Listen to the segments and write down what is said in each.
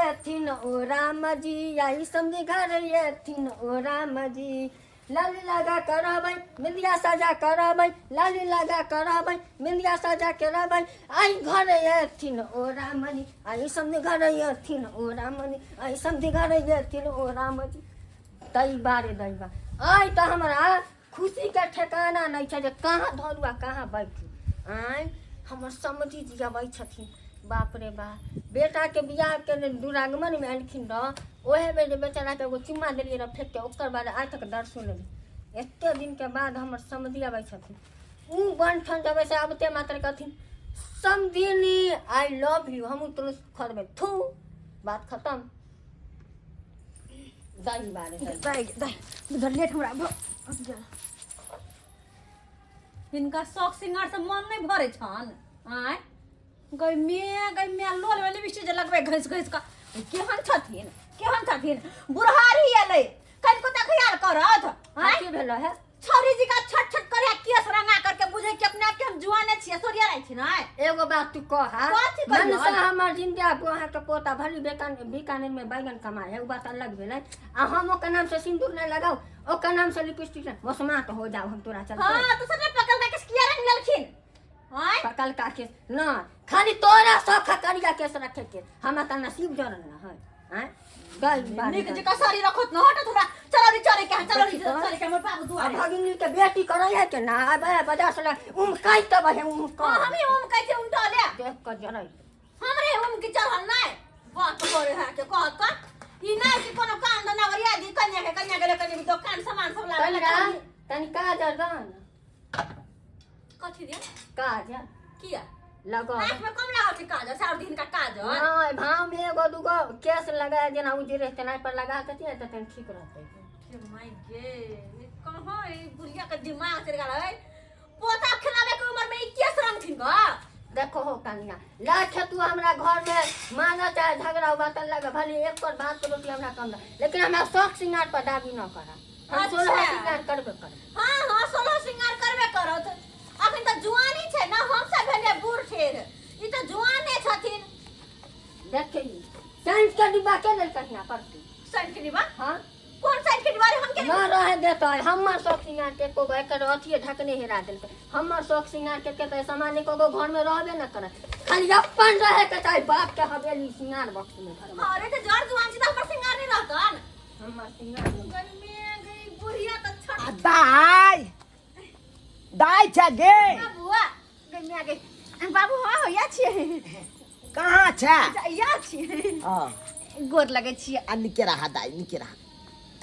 एथिन ओ राम जी, आई समझी घर एथिन ओ राम जी। लाली लगा करबै बिंदिया सजा करबै, लाली लगा करबै बिंदिया सजा के रहबै, आई घर एथिन ओ राम जी, आई समझी घर एथिन ओ राम जी, आई समझी घर एथिन ओ राम जी। तै बारे दैबा आइ तऽ हमरा खुशीके ठेकाना नहि छै जे कहाँ धरू आ कहाँ बैठू। आँय हमर समधि जी अबै छथिन, बाप रे बा, बेटाके बियाहके जे दुरागमनमे एलखिन रहऽ, ओहे बेर जे बेचाराके एगो चुम्मा देलियै रहऽ फेकके, ओकर बाद आइ तक दर्शो नहि भेल। एते दिनके बाद हमर समधि अबै छथिन। ओ बनठन जबै से अबते मात्र कहथिन समधिनी I love you, हमहूँ तुरंत खरबै थू, बात खतम। दही बारे दही। दही दही उधर लेट हमरा जा। हिनका शौक सिंगार से मन नहीं भरे छन। आय गई मे गई मे लोल में लिपस्टिक जे लगबे घसि घसि कऽ। केहन छथिन, केहन छथिन बुढ़ारी एलै, कनिको तऽ ख्याल करत। आय की भेलो है? छौरी जी का छट छट करे केस रंगा करके बुझे कि अपने आप के हम जुआने छियै, सोरिया रहे छी ना। एगो बात तू कह, कथी कहियौ? मनसा हमर जिंदा अहाँ के पोता भली बीकानेर में बैगन कमाए है, उ बात अलग भेलै। आ हम ओकर नाम से सिंदूर नहीं लगाऊ, ओकर नाम से लिपस्टिक नहीं, मसमात हो जाओ हम तोरा चलते। हाँ, तो सबने पकड़ का केस किया रंग लेलखिन? आँय? पकड़ का केस ना, खाली तोरा शौक है करिया केस रखे के, हमरा त नसीब जरल ना है। आँय? गई बारी नीक गई। जकाँ साड़ी रखत न हटत हमरा। चलो रे, चले के, चलो रे, देखी तो। चले के हमर बाबू दुआरे। आ भगिनी के बेटी करै है के ना, आबे बाजार से ला, उम काई तब है, उम का। हाँ, हमी उम कहै छै, उमटा ले। देख के जरै। हमरे उम के चढ़ल नै। बात करे है के कहत का? ई नै कि कोनो काम धंधा ओरिया दी कन्या के, कन्या के कन्या के दोकान सामान सब लाबे तनी ला। तनी काजर दह न। कथी दे? काजर। किया? लगो। आँख में कम लागल छै काजर, सार दिन का काजर। नहीं, भाव में एगो दूगो केस लगा जेना उजरे तेना पर लगा के छियै तऽ तनी ठीक रहतै। के my गे, ई कहाँ ई बुढ़िया के दिमाग चलि गेल है? पोता खिलावे के उम्र में ई केस रंगथिन ग? देखो हो कन्या, लाख तू हमरा घर में माना चाहे झगड़ा हुआ तऽ लगे, भले एक पर भात के रोटी हमरा कम दे, लेकिन हमरा शौक श्रृंगार पर दाबी न करा। हम अच्छा। 16 श्रृंगार करबे करब। हाँ, हाँ, 16 श्रृंगार करबे करत। अखन तऽ जुआनी छै ना, हम सब भेलियै बूढ़ ठेर, ई तऽ जुआने छथिन। देखी, साइंस के डिब्बा के देलकै हियाँ पर? साइंस के डिब्बा? हाँ। कोन साइंस के डिब्बा रे? हम के न रहे देतै, हमर शौक श्रृंगार के एको गो एकर अथिए ढकने हेरा देलकै। हमर शौक श्रृंगार के के सामान एको गो घर में रहबे न करे, खाली अपन रहे के चाही, बाप के हवेली श्रृंगार बॉक्स में भरल। अरे तऽ जर जुआन छी तऽ हमर श्रृंगार नहि रहतन। हमर श्रृंगार नहि। गई में गई बुढ़िया तऽ छठ। आ दाइ, दाइ छै गे। बाबू, गई में गई। बाबू, हाँ, हाँ, या छियै। कहाँ छै? अच्छा, या छियै। हाँ। गोर लगै छियै। आ निके रहा दाइ, निके रहा।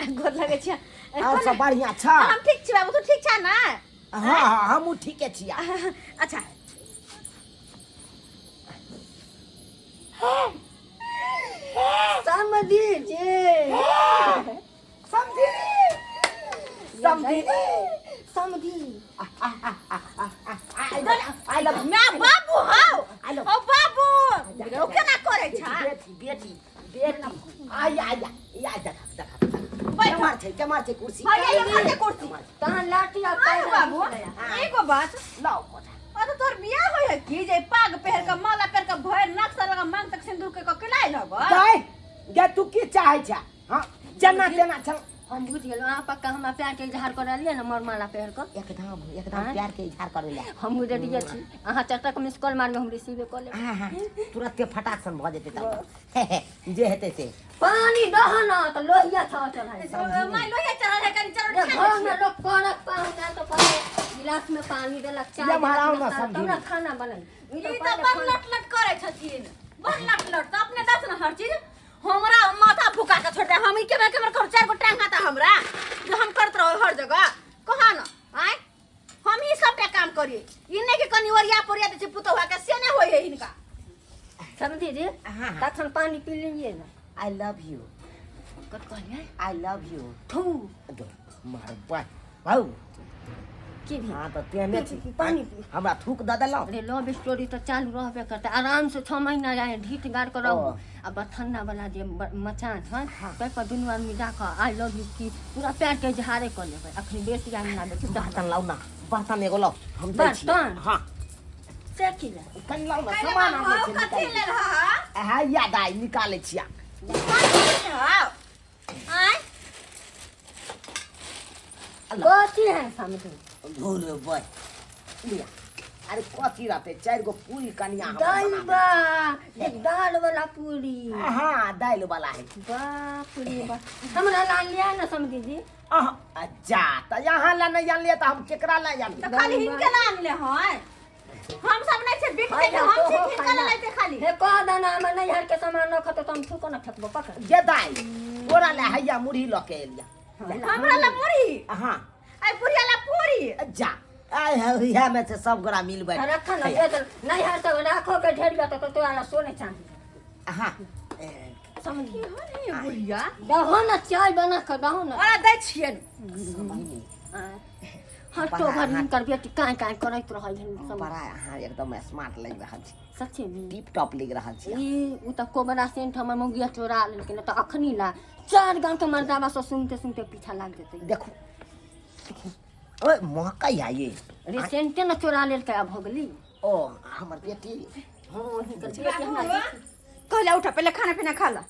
गोर लगै छियै। और सब बढ़िया छ? हम ठीक छी बाबू, तू ठीक छ ना? हाँ, हाँ, हमहूँ ठीके छियै। अच्छा। समधी जी। समधी, समधी, समधी। I love you. मैं बाबू हौ। I love ओ बाबू, ओ केना करै छ? बेटी, बेटी, बेटी। आइ, आइ, आइ, देखा, देखा। बैठ। केम्हर छै, केम्हर छै कुर्सी? हाँ, ये केम्हर छै कुर्सी? तहन लाठी आ आय पैर बाबू, एगो बात। लाउ कोठा। अ तो तोहर बियाह होय है की जे पाग पहिर के, माला पहिर के, भरि नाक से लगा मांग तक सिंदूर के केला आइल हब? दाइ, गे तू की चाहै छ? हाँ, जेना तेना छल। हम बुझि गेलहुँ, अहाँ पक्का हमरा प्यार के इजहार कर रहलियै ने मरमाला पहिर कऽ। एकदम, एकदम। आँय? प्यार के इजहार करै ला। हमहूँ रेडिये छी, अहाँ चटक मिस कॉल मारबै, हम रिसीवे कऽ लेब। हाँ, हाँ, तुरते फटाक सन भऽ जेतै तब जे हेतै से। पानी दह न तऽ लोहिया छह चढ़ाइ। माय लोहिया चढ़ल है, कनी चढ़ल। रे, घर में लोग करक पाहुन आयल तऽ पहिले गिलास में पानी देलक, चाय ये महाराज देलक, ना नाश्ता, तब समझी। ने खाना बनल। ई ई तऽ तऽ पहिले बड़ खाना लट लट करै छथिन, बड़ लट लट। तऽ अपने दस ने हर चीज हमरा माथा फुका के छोड़ दे। हम ई केना केना करू? चारि गो टांग हाथ हमरा जे हम करत रहू हर जगह? कहाँ न आँय हम ही सबटा काम करी। ई नहि कि कनी ओरिया पोरिया दै छै पुतहुआ के, से नहि होइ है हिनका। समझी जी। हाँ। तखन पानी पी लीजिए ना। I love you. कत कहलियै? I love you. थू। मार बाय भाउ। की भेल? हाँ, तऽ तेहने पी, छी। पी, पानी पी। हमरा थूक दऽ देलहुँ। अरे लव स्टोरी तऽ चालू रहबे करतै। आराम से 6 महीना जाए ढीठ गाड़ कऽ रहू ओ। आ बथन्ना वाला जे मचान छै ताहि पर दुनू आदमी जाकऽ I love you की पूरा प्यार के इजहारे कऽ लेबै। अखन बेसी आदमी ना बेसी। बर्तन लाउ ना, बर्तन एगो लाउ, हम दै छी। बर्तन? हाँ। से की ले? कनि लाउ ना, कैले सामान बाबू, आनै छै कथी निकालि। लेल हा? हाँ, याद आइ निकालै छियै। आय कथी है समझू घूर बय लिया अरे कथी रहते चारि गो पूरी कनिया हमर दाल बना बा ये दाल वाला पूरी देलक। हाँ दालि वाला है बाप रे बाप हमरा ला लिया ना समझी जी अहाँ जा तऽ यहाँ ला नहि जानलियै तऽ हम केकरा ला जानलियै तऽ खाली हिनके ला आनले हय हम सब नहीं छे बिक के हम छी हिनका ला लाइते खाली हे कह देना हमर नैहर के सामान न खतो तऽ हम थूको न फेकबो पकड़ गे दाइ तोरा ला हैया मुरही लऽ के एलिया हमरा ला मुरही हाँ आई बुढ़िया ला पूरी जा आइ इएह में से सब गोरा मिल बैठ रख न दे दे नैहर तो राखो के ढेर तो तोरा ला सोने चांदी हाँ समझ की हो रे बुढ़िया दहो न चाय बना के दहो न ओरा दै छियन हटो घर हिनकर बेटी काँय काँय करैत रहै हन सब बड़ा अहाँ एकदम स्मार्ट लागि रहल छी सच्चे में टिप टॉप लागि रहल छी ई उ तऽ कोबरा सेंट हमर मौगिया चोरा लेलकै न तऽ अखनी ला चार गाँव के मर्दाबा सब सुनते सुनते पीछा लाग जेतै देखू ओए महकै है ये रे सेंटे न चोरा लेलकै आब हो गेली ओ हमर बेटी हँ हिनकर बेटी हमरा कहले उठा पहले खाना पीना खा ला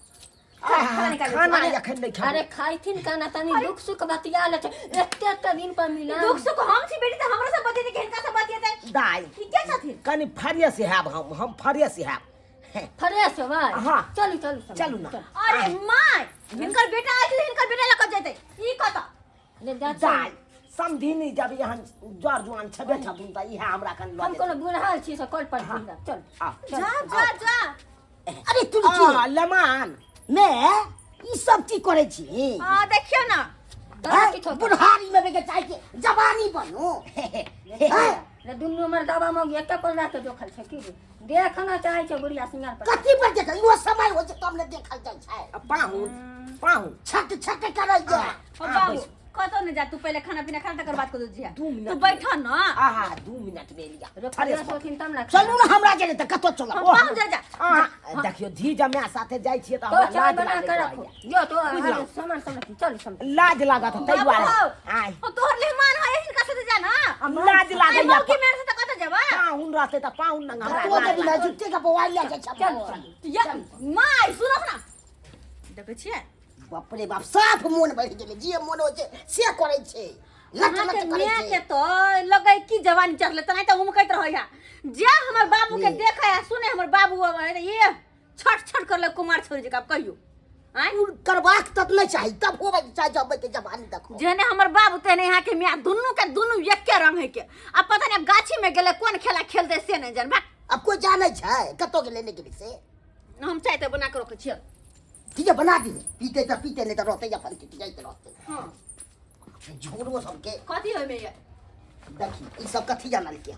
खाना निकाल खाना एखन नहि खाबू अरे खाइथिन काना तनी दुख सुख बतिया ले एते एते दिन पर मिला दुख सुख हम छी बेटी त हमरा से बतियेते कि हिनका से बतियेते दाइ ई के छथिन कनि फ्रेश हैब हम फ्रेश हैब फ्रेश होबै हाँ। चलू चलू सब। चलू ना। अरे my हिनकर बेटा आइ हिनकर बेटा लग जेते ई कत ले जा दाइ समधिनी जब यहाँ जर जुआन छबे छथुन तऽ इएह हमरा कनि लऽ हम कोनो बुढ़ाल छी से कल पर जिंदा चल आ जा जा जा अरे तुलसी आ, लमान मे ई सब की करै छी हां देखियो ना तोरा की छौ बुढ़ारी में के चाहे के जवानी बनू हैं? रे दुनू मर्दाबा मौगी एके पर राख के जोखल छै की रे? देखना चाहै छै बुढ़िया सिंगार पर कथी पर देखल इहो समय होइ छै तब ने देखल जाइ छै पाहुन पाहुन छक छक करै छै ओ बाबू कतौ नहीं जा तू पहले खाना पीना खा तकर बाद कतौ जिया दू मिनट तू बैठ ना आहा 2 मिनट में लिया रे फ्रेश फ्रेश होथिन तब ना चलू ने हमरा जेने तऽ कतौ चलब हम पाहुन जा जा अहाँ देखियो धी जमाय साथे जाइ छियै तऽ तो हमरा चाय लाज बना लागैत के रखो रहैया। जो तो बुझलहुँ। अरे सामान सब रखी चल सब लाज लागत ताहि दुआरे आय ओ तोहर मेहमान है हिनका साथे जा ना लाज आई लागैया मौकी मेरे से त कतौ जेबा पाहुन रहतै तऽ पाहुन लग हमरा कतौ लाज जेबी ना जुत्ते के बौआइ लए जाइ छै चल चल या माय सुनत ना देखै छियै बाप रे बाप साफ मोन बढ़ि गेलै जे मोन होइ छै से करै छै लच लच अहाँके करै माय छै के तो लगै की जवानी चढ़ले त नहीं त उमकैत रहै है जे हमर बाबू के देखै आ सुने हमर बाबू अबै त ये छट छट करले कुमार छोरी जकाँ कहियो आँय उ करबाक तब नहि चाही तब होबै चाहे जबै के जवानी देखो जेहने हमर बाबू तेहने यहाँ के मियाँ दुनू के दुनू एके रंग है के अब पता नहीं अब गाछी में गेले कोन खेला खेलते से नहीं जान भाग आब कोइ जानै छै कतौ गेलै नहि गेलै से हम चाय तऽ बना के रखै छियै ठीक है बना दी पीते तऽ पीते नहीं तऽ रहते अपन के जाइत रहते हाँ झोरो सबके कथी होय में ये देखी ई सब कथी जानल के